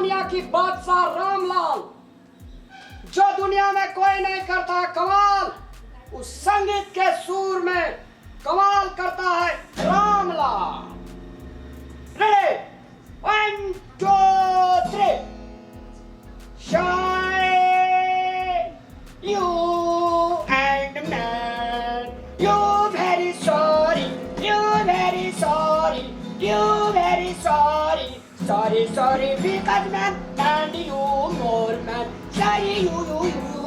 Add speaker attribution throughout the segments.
Speaker 1: दुनिया की बादशाह रामलाल, जो दुनिया में कोई नहीं करता कमाल, उस संगीत के सुर में कमाल करता है Ramlal. Ready, 1 2 3. Shine you and man, you very sorry, you very sorry, you very sorry, sorry sorry because man and you more man, sorry you you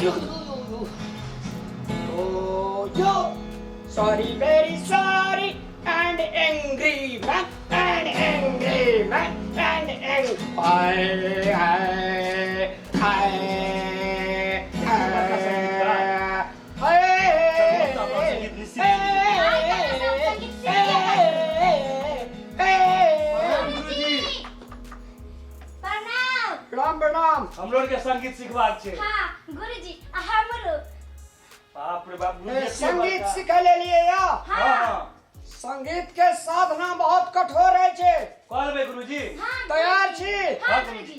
Speaker 1: you you you you oh you sorry very sorry and angry man and angry man and angry. I I I I
Speaker 2: गुरुजी।
Speaker 3: प्रणाम।
Speaker 1: प्रणाम प्रणाम।
Speaker 2: हमरो आर के संगीत सिखबाक छै।
Speaker 3: हाँ गुरुजी, आ हमरो।
Speaker 2: बाप रे बाप, गुरुजी,
Speaker 1: संगीत
Speaker 2: बड़का।
Speaker 1: सिखै लेलियै या?
Speaker 3: हाँ।
Speaker 2: हाँ।
Speaker 1: संगीत के साधना बहुत कठोर है छे।
Speaker 2: कऽ लेबै गुरुजी।
Speaker 3: हाँ।
Speaker 1: तैयार
Speaker 3: गुरुजी।
Speaker 1: छी?
Speaker 3: हाँ
Speaker 2: हाँ,
Speaker 3: गुरुजी।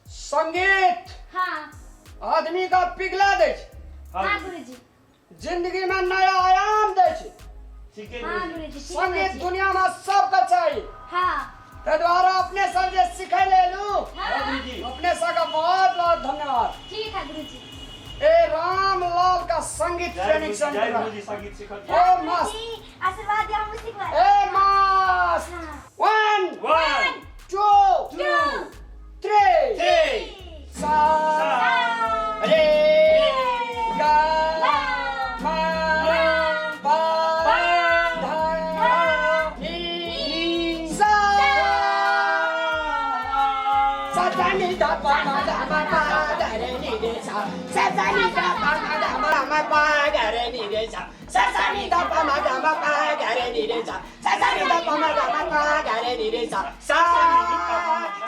Speaker 1: संगीत
Speaker 3: हाँ
Speaker 1: आदमी का पिघला दै छै।
Speaker 3: हाँ
Speaker 2: हाँ।
Speaker 3: गुरुजी।
Speaker 1: जिंदगी में नया आयाम दै छै।
Speaker 2: ठीके
Speaker 3: हाँ
Speaker 2: गुरुजी।
Speaker 3: गुरुजी, ठीक
Speaker 1: संगीत
Speaker 3: छै।
Speaker 1: दुनिया में सबके चाही।
Speaker 3: हाँ।
Speaker 1: ताहि दुआरे अपने सब जे सिखै ले एलू,
Speaker 2: हाँ
Speaker 3: हाँ
Speaker 2: गुरुजी।
Speaker 1: अपने सबके बहुत बहुत धन्यवाद।
Speaker 3: ठीक है गुरुजी।
Speaker 1: ए रामलाल का संगीत
Speaker 2: जय
Speaker 1: ट्रेनिंग
Speaker 2: गुरुजी, जय
Speaker 1: सेंटर।
Speaker 2: गुरुजी, संगीत सिखत।
Speaker 1: ओ मस्त।
Speaker 3: गुरुजी, आशीर्वाद दिया, हम सिखबै।
Speaker 1: ए मस्त।
Speaker 3: हाँ।
Speaker 1: 1
Speaker 2: 1
Speaker 1: 2
Speaker 2: 2
Speaker 1: 3
Speaker 2: 3
Speaker 1: सा रे गा मा पा धा नी सा सा सा नी धा पा मा धा मा पा धा रे नी रे सा सा सा नी धा पा मा धा मा मा पा धा रे नी रे सा सा सा नी धा पा मा धा मा पा धा रे नी रे सा सा सा नी धा पा मा धा मा पा धा रे नी रे सा सा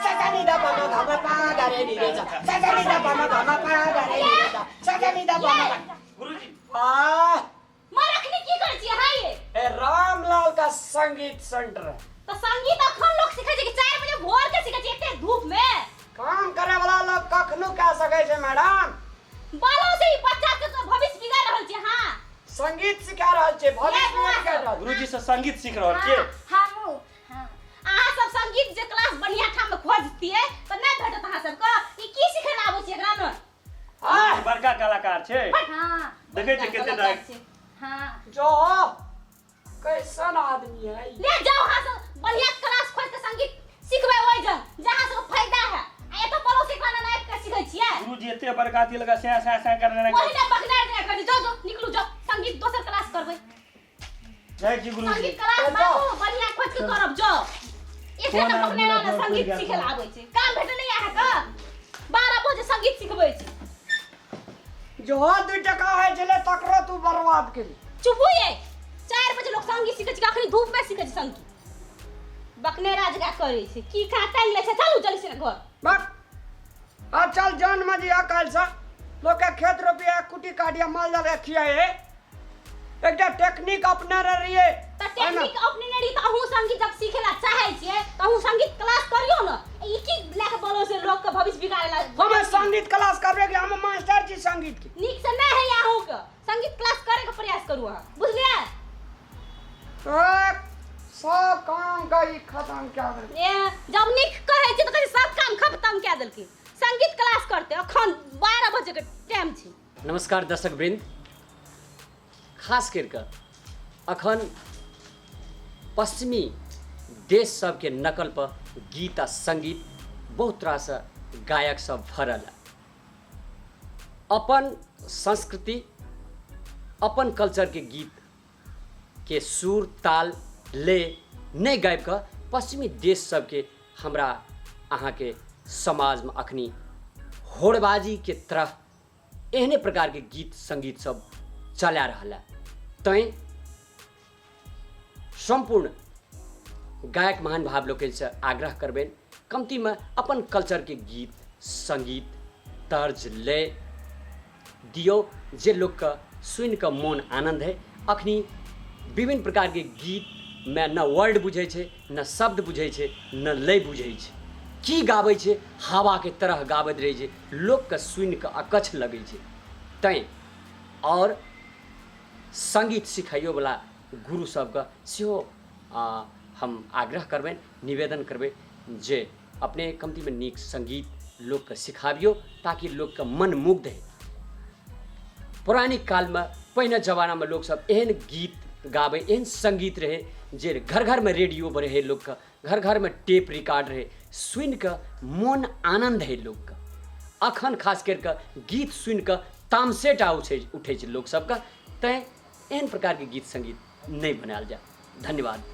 Speaker 1: सा सा नी धा पा मा धा मा पा धा रे नी रे सा सा सा नी धा पा मा धा मा पा धा रे नी रे सा सा सा नी धा पा मा धा।
Speaker 2: गुरुजी।
Speaker 1: आ
Speaker 4: मर अखनी की करै छियै हाय?
Speaker 1: ए रामलाल का संगीत सेंटर है।
Speaker 4: तऽ संगीत अखन लोग सिखै छै कि 4 बजे भोर के सिखै छै एते धूप में?
Speaker 1: काम करे वाला लोग कखनो कह सकै छै मैडम।
Speaker 4: बालो से ई बच्चा के तो भविष्य बिगाड़ रहल छै। हाँ।
Speaker 1: संगीत सिखा रहल छै, भविष्य
Speaker 4: ये बौआ
Speaker 1: बिगाड़ रहल छै।
Speaker 2: गुरुजी से संगीत सीख रहल छियै।
Speaker 3: हाँ, हमहूँ।
Speaker 4: हाँ। अहाँ सब संगीत जे क्लास बढ़िया ठाम में खोजतियै तऽ नहि भेटत अहाँ सबके। ई की सिखै लए आबै छै एकरा ने?
Speaker 1: आह!
Speaker 2: बड़का कलाकार छै।
Speaker 3: हाँ।
Speaker 2: देखै छियै कते
Speaker 4: कलाकार
Speaker 2: डाक
Speaker 4: छै। हाँ।
Speaker 1: जो कैसन आदमी है ई?
Speaker 4: ले जाओ अहाँ सब बढ़िया क्लास खोज के संगीत सिखबै ओहि जग जहाँ सबके फायदा है। आ एतऽ पड़ोसी खाना नहि आबि के सिखै छियै।
Speaker 2: गुरुजी एते बड़का अथी लगा सै सै सै करने लगा।
Speaker 4: ओहिना बकनार जाय करै। जाओ जाओ, निकलू जाओ, संगीत दोसर क्लास करबै।
Speaker 2: जय जी गुरुजी।
Speaker 4: संगीत क्लास बाबू बढ़िया खोज के करब जाओ। एकरे
Speaker 2: कोन
Speaker 4: ने
Speaker 2: आदमी
Speaker 4: बकनेरा ने
Speaker 2: लग
Speaker 4: संगीत
Speaker 2: पड़ि
Speaker 4: सिखै
Speaker 2: गेल?
Speaker 4: लए आबै छै। काम भेटल नहि अहाँके? 12 बजे संगीत सिखबै छै।
Speaker 1: जो 2 टका होइ छलै तकरो तू बर्बाद केली।
Speaker 4: चुप ये। 4 बजे लोग संगीत सिखै छै, अखनी धूप में सिखै छै संगीत। बकनेरा जकाँ करै छै। की खा टांगि लै छै। चलू जल्दी से घर।
Speaker 1: बक आ चल जन मजी आ काल्हि से लोक के खेत रोपिया, कुटी काटिया, माल जाल के खियाए। एकटा टेक्निक अपने रहिए।
Speaker 4: तऽ टेक्निक अपने रही तऽ अहूँ संगीत जब सीखे ला चाहै छियै तऽ अहूँ संगीत क्लास करियौ ने। ई की लए के बोलो से लोग के भविष्य बिगाड़े ला?
Speaker 1: हम संगीत क्लास करबे कि हम मास्टर छी संगीत के।
Speaker 4: नीक से नहि है अहूँ के संगीत क्लास करे के प्रयास करू अहाँ, बुझलियै?
Speaker 1: एक, सब काम का ई खत्म क्या देलकै।
Speaker 4: ए जब नीक कहै छै तऽ कहै छै सब काम खत्म कए देलकै। संगीत क्लास करतै अखन 12 बजे के टाइम छै।
Speaker 5: नमस्कार दर्शक वृंद, खास करिकऽ अखन पश्चिमी देश सबके नकल पर गीत आ संगीत बहुत रास गायक सब भरल है। अपन संस्कृति अपन कल्चर के गीत के सुर ताल ले नहि गाबि कऽ पश्चिमी देश सबके हमरा अहाँके समाजमे अखनी होड़बाजीके तरह एहने प्रकारके गीत सङ्गीत सब चला रहल है। तैँ सम्पूर्ण गायक महान भाव लोकनिसँ आग्रह करबनि कम्तीमे अपन कल्चरके गीत सङ्गीत तर्ज लय दियौ जे लोकके सुनिकऽ मोन आनन्द होइ। अखनी विभिन्न प्रकारके गीतमे न वर्ड बुझै छै, न शब्द बुझै छै, न लय बुझै छै। की गाबै छै, हवाके तरह गाबैत रहै छै, लोकके सुनिकऽ अकच्छ लगै छै। तैँ आओर सङ्गीत सिखाइयोवला गुरु सबके सेहो हम आग्रह करबनि, निवेदन करबै जे अपने कमतीमे नीक सङ्गीत लोकके सिखाबियौ ताकि लोकके मन मुग्ध होइ। पौराणिक कालमे पहिने जमानामे लोकसब एहन गीत गाबै, एहन सङ्गीत रहै जे घर घरमे रेडियो रहै, लोकके घर घरमे टेप रिकॉर्ड रहै, सुनिकऽ मोन आनन्द होइ लोकके। अखन खास करिकऽ गीत सुनिकऽ तामसेटा उठै उठै छै लोकसबके। तैँ एहन प्रकारके गीत सङ्गीत नहि बनायल जाय। धन्यवाद।